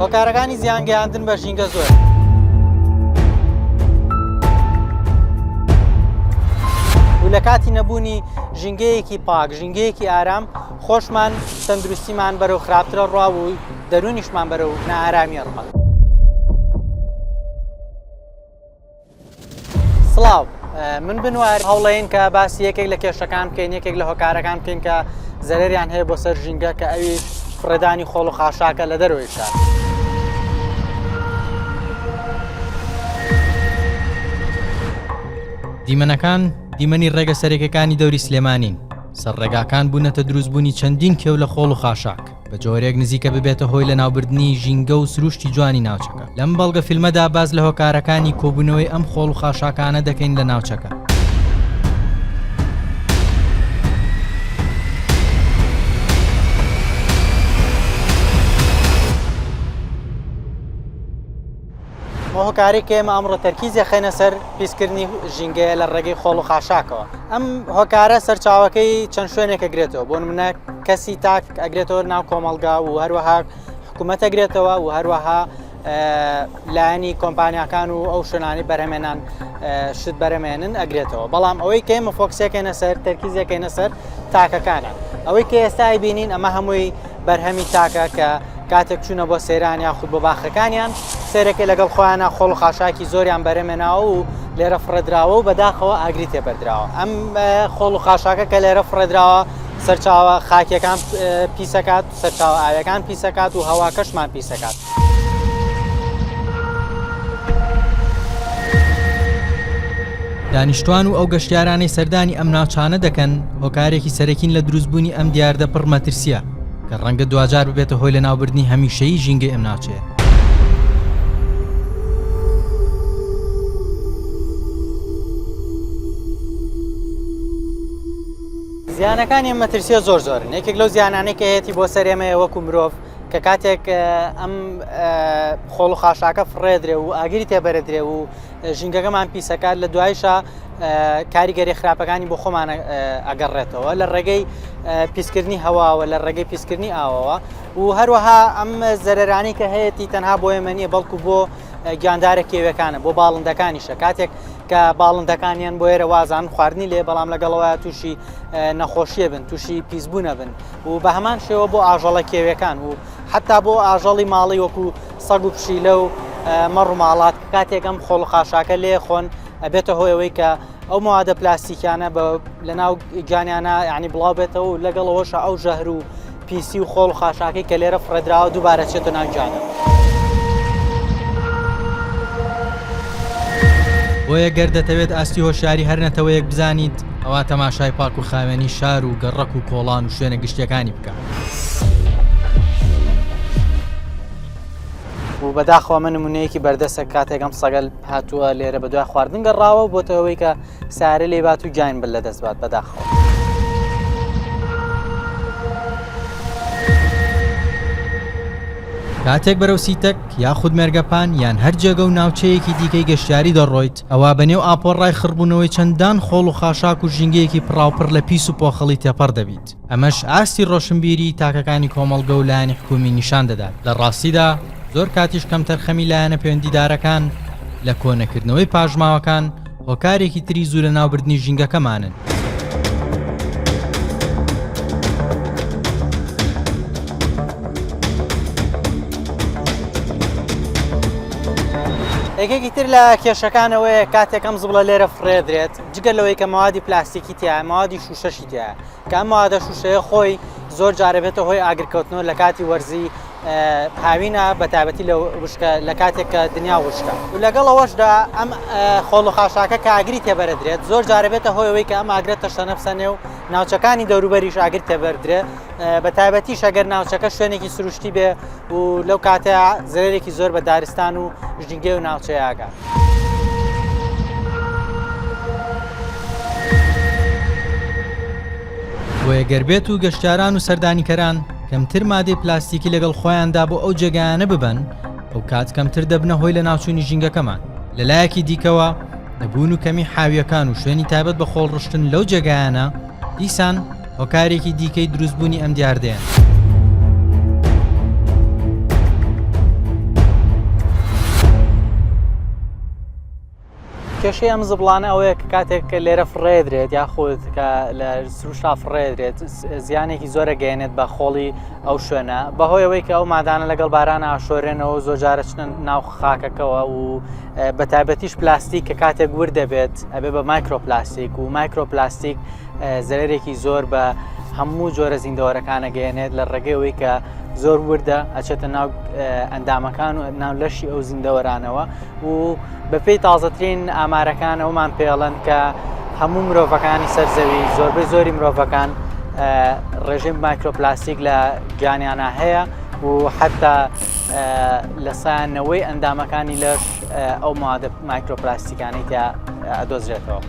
هۆکارەکانی زیانگەیاندن بە ژینگە زۆرن. و لە کاتی نەبوونی ژینگەیەکی پاک، ژینگەیەکی ئارام، خۆشمان تەندروستیمان بەرەو خراپترە ڕوا و دەروونیشمان بەرەو نائارامی ئەڕوات. سڵاو من بنوار هەوڵین کە باسی یەکێک لە کێشەکان بکەین یەکێک لە هۆکارەکان بکەین کە زەرەریان هەیە بۆ سەر ژینگە کە ئەویش فڕێدانی خۆڵ و خاشاکە لە دەرەوەی شار. دیمەنەکان دیمەنی ڕێگە سەرەکیەکانی دەوری سلێمانین، سەر ڕێگاکان بوونەتە دروستبوونی چەندین کێو لە خۆڵ و خاشاک. بە جۆرێک نزیکە ببێتە هۆی لەناوبردنی ژینگە و سروشتی جوانی ناوچەکە. لەم بەڵگە فیلمەدا باس لە هۆکارەکانی کۆبوونەوەی ئەم خۆڵ و خاشاکانە دەکەین لە ناوچەکە. ئەو هۆکارەی کە ئێمە ئەمڕۆ تەرکیز دەخەینە سەر پیسکردنی ژینگەیە لە ڕێگەی خۆڵ و خاشاکەوە ئەم هۆکارە سەرچاوەکەی چەند شوێنێک ئەگرێتەوە بۆ نمونە کەسی تاک ئەگرێتەوە ناو کۆمەڵگا و هەروەها حکوومەت ئەگرێتەوە و هەروەها لایەنی کۆمپانیاکان و ئەو شوێنانی بەرهەمێنان شت بەرەمێنن ئەگرێتەوە بەڵام ئەوەی کە ئێمە focus ێکەینە سەر تەرکیزێکەینە سەر تاکەکانە ئەوەی کە ئێستا بینین ئەمە هەمووی بەرهەمی تاکە کە کاتێک چوونە بۆ سەیران یاخود بۆ باخەکانیان سێرەکەی لەگەڵ خۆیانە خۆڵ و خاشاکی زۆریان بەرهەمێناوە و لێرە فڕێدراوە و بەداخەوە ئاگری تێبەردراوە ئەم خۆڵ و خاشاکە کە لێرە فڕێدراوە سەرچاوە خاکیەکان پیسەکات سەرچاوە ئاوەکان پیسەکات و هەواکەشمان پیسەکات. دانیشتوان و ئەو گەشتیارانەی سەردانی ئەم ناوچانە دەکەن هۆکارێکی سەرەکین لە دروستبوونی ئەم دیاردە پڕ مەترسییە کە ڕەنگە دواجار ببێتە هۆی لەناوبردنی هەمیشەیی ژینگەی ئەم ناوچەیە. زیانەکانی ئەم مەترسیە زۆر زۆرن یەکێک لەو زیانانەی کە هەیەی بۆ سەر ئێمەیە وەکو مرۆڤ کە کاتێک ئەم خۆڵ و خاشاکە فڕێدرێ و ئاگری تێبەرەدرێ و ژینگەکەمان پیسەکات لە دوایشە کاریگەری خراپەکانی بۆ خۆمان ئەگەڕێتەوە لە ڕێگەی پیسکردنی هەواوە لە ڕێگەی پیسکردنی ئاوەوە و هەروەها ئەم زەرەرانی کە هەیەی تەنها بۆ ئێمە نییە بەڵکو بۆ گیاندارە کێوەکانە بۆ باڵندەکانیشە کاتێک کە باڵندەکانیان بۆ ئێرە وازان خواردنی لێ بەڵام لەگەڵەوە تووشی نەخۆشیە بن تووشی پیسبوونە بن و بە هەمان شێوە بۆ ئاژەڵە کێویەکان و حتا بۆ ئاژەڵی ماڵی وەکو سەگ و پشیلە و مەڕ و ماڵات کاتێک ئەم خۆڵ و خاشاکە لێ خۆن ئەبێتە هۆی ئەوەی کە ئەو موادە پلاستیکیانە بە لەناو گیانیانە یعنی بڵاو بێتەوە و لەگەڵ ئەوەشە ئەو ژەهر و پیسی و خۆڵ و خاشاکەی کە لێرە فڕێدراوە دووبارە چێتە ناو گیانە. بۆیە گەر دەتەوێت ئاستی هۆشیاری هەر نەتەوەیەک بزانیت ئەوا تەماشای پاک و خاوێنی شار و گەڕەک و کۆڵان و شوێنە گشتیەکانی بکە. و بەداخەوە ئەمە نمونەیەکی بەردەستە کاتێک ئەم سەگەل هاتووە لێرە بە دوای خواردن گەڕاوە و بۆتە ئەوەی کە سارە لێ بات و گیان بن لە دەست بات بەداخەوە. کاتێک بەرەو سیتەک یاخود مێرگەپان یان هەر جێگە و ناوچەیەکی دیکەی گەشتیاری دەڕۆیت ئەوا بەنێو ئاپۆڕای خڕبوونەوەی چەندان خۆڵ و خاشاک و ژینگەیەکی پڕاوپڕ لە پیس و پۆخەڵی تێپەڕ دەبیت. ئەمەش ئاستی ڕۆشنبیریی تاکەکانی کۆمەڵگە و لایەنی حکوومی نیشان دەدات. لە ڕاستیدا زۆر کاتیش کەمتەرخەمی لایەنە پەیوەندیدارەکان لە کۆنەکردنەوەی پاشماوەکان هۆکارێکی تری زوو لەناوبردنی ژینگەکەمانن. یەکێکی تر لە کێشەکان ئەوەیە کاتێک ئەم زبڵە لێرە فڕێدرێت جگە لەوەی کە مەوادی پلاستیکی تیایە مەوادی شوشەشی تیایە کە ئەم مەوادە شوشەیە خۆی زۆر جارە بێتە هۆی ئاگرکەوتنەوە لە کاتی وەرزی هاوینە بە تایبەتی لە وشکە لە کاتێک کە دنیا وشکە و لەگەڵ ئەوەشدا ئەم خۆڵ و خاشاکە کە ئاگری تێبەرەدرێت زۆر جارە بێتە هۆی ئەوەی کە ئەم ئاگرە تەشەنە بسەنێ و ناوچەکانی دەوروبەریش ئاگر تێبەردرێ بە تایبەتیش ئەگەر ناوچەکە شوێنێکی سروشتی بێ و لەو کاتەیە زەرەرێکی زۆر بە دارستان و ژینگەی و ناوچەیە ئەگات. بۆیە گەر بێت و گەشتیاران و سەردانیکەران کەمتر مادەی پلاستیکی لەگەڵ خۆیاندا بۆ ئەو جێگایانە ببەن ئەوکات کەمتر دەبنە هۆی لەناوچوونی ژینگەکەمان لەلایەکی دیکەوە نەبوون و کەمی حاویەکان و شوێنی تایبەت بە خۆڵڕشتن لەو جێگایانە دیسان هۆکارێکی دیکەی دروستبوونی ئەم دیاردەیەن. کێشەی ئەم زبڵانە ئەوەیە کە کاتێک کە لێرە فڕێدرێت یاخود کە لە سروشتا فڕێدرێت زیانێکی زۆرە گەیەنێت بە خۆڵی ئەو شوێنە بەهۆی ئەوەی کە ئەو مادانە لەگەڵ باران ئاشۆرێنەوە زۆر جارە چنە ناو خاکەکەوە و بە تایبەتیش پلاستیک کە کاتێک ورد دەبێت ئەبێ بە مایکرۆپلاستیک و مایکرۆپلاستیک زەرەرێکی زۆر بە هەموو جۆرە زیندەوەرەکان ئەگەیەنێت لە ڕێگەی ئەوەی کە زۆر وردە ئەچێتە ناو ئەندامەکان و ناو لەشی ئەو زیندەوەرانەوە و بەپێی تازەترین ئامارەکان ئەومان پێڵەن کە هەموو مرۆڤەکانی سەرزەوی زۆربەی زۆری مرۆڤەکان ڕێژەی مایکرۆپلاستیک لە گیانیانە هەیە و حتا لە سایانەوەی ئەندامەکانی لەش ئەو مادە مایکرۆپلاستیکانەی تیا ئەدۆزرێتەوە.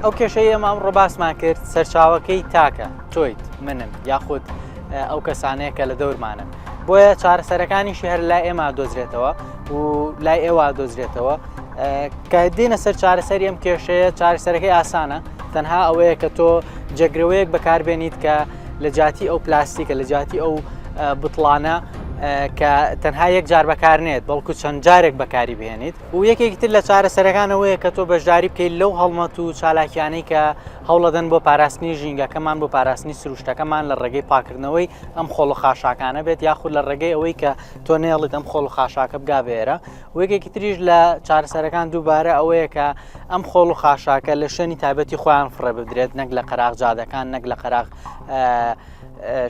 ئەو کێشەی ئێمە ئەمڕۆ باسمان کرد سەرچاوەکەی تاکە تۆیت منم یاخود ئەو کەسانەیە کە لە دەورمانن بۆیە چارەسەرەکانیشی هەر لای ئێمە دۆزرێتەوە و لای ئێوە دۆزرێتەوە کە دێنە سەر چارەسەری ئەم کێشەیە چارەسەرەکەی ئاسانە تەنها ئەوەیە کە تۆ جێگرەوەیەک بەکاربێنیت کە لە جیاتی ئەو پلاستیکە لە جیاتی ئەو بتڵانە کە تەنها یەک جار بەکارنێت بەڵکو چەند جارێک بەکاری بهێنیت و یەکێکی تر لە چارەسەرەکانەوەیە کە تۆ بەشداری بکەیت لەو هەڵمەت و چالاکیانەی کە هەوڵەدەن بۆ پاراستنی ژینگەکەمان بۆ پاراستنی سروشتەکەمان لە ڕێگەی پاکردنەوەی ئەم خۆڵ و خاشاکانە بێت یاخود لە ڕێگەی ئەوەی کە تۆ نێڵیت ئەم خۆڵ و خاشاکە بگا بێرە و یەکێکی تریش لە چارەسەرەکان دووبارە ئەوەیە کە ئەم خۆڵ و خاشاکە لە شوێنی تایبەتی خۆیان فڕێ بدرێت نەک لە قەراغ جادەکان نەک لە قەراغ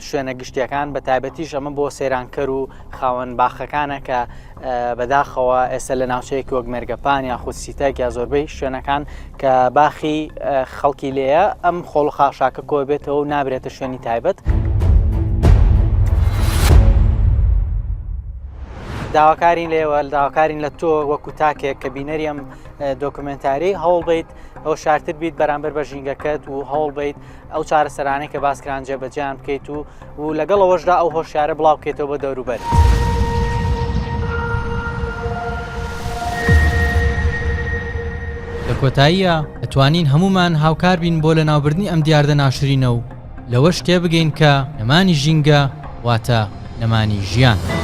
شوێنە گشتیەکان بە تایبەتیش ئەمە بۆ سەیرانکەر و خاوەن باخەکانە کە بەداخەوە ئێستا لە ناوچەیەکی وەک مێرگەپان یاخود سیتەک یا زۆربەی شوێنەکان کە باخی خەڵکی لێیە ئەم خۆڵ و خاشاکە کۆبێتەوە و نابرێتە شوێنی تایبەت. داواکارین لێوە داواکارین لە تۆ وەکو تاکێک کە بینەری ئەم دۆکمنتاری هەوڵ بیت هۆشارتر بیت بەرامبەر بە ژینگەکەت و هەوڵ بیت ئەو چارەسەرانەی کە باسکران جێبەجێیان بکەیت و و لەگەڵ ئەوەشدا ئەو هۆشیارە بڵاو بکەیتەوە بە دەوروبەر. لە کۆتاییا دەتوانین هەموومان هاوکار بین بۆ لەناوبردنی ئەم دیاردە ناشرینە و لەوەش تێبگەین کە نەمانی ژینگە واتە نەمانی ژیان.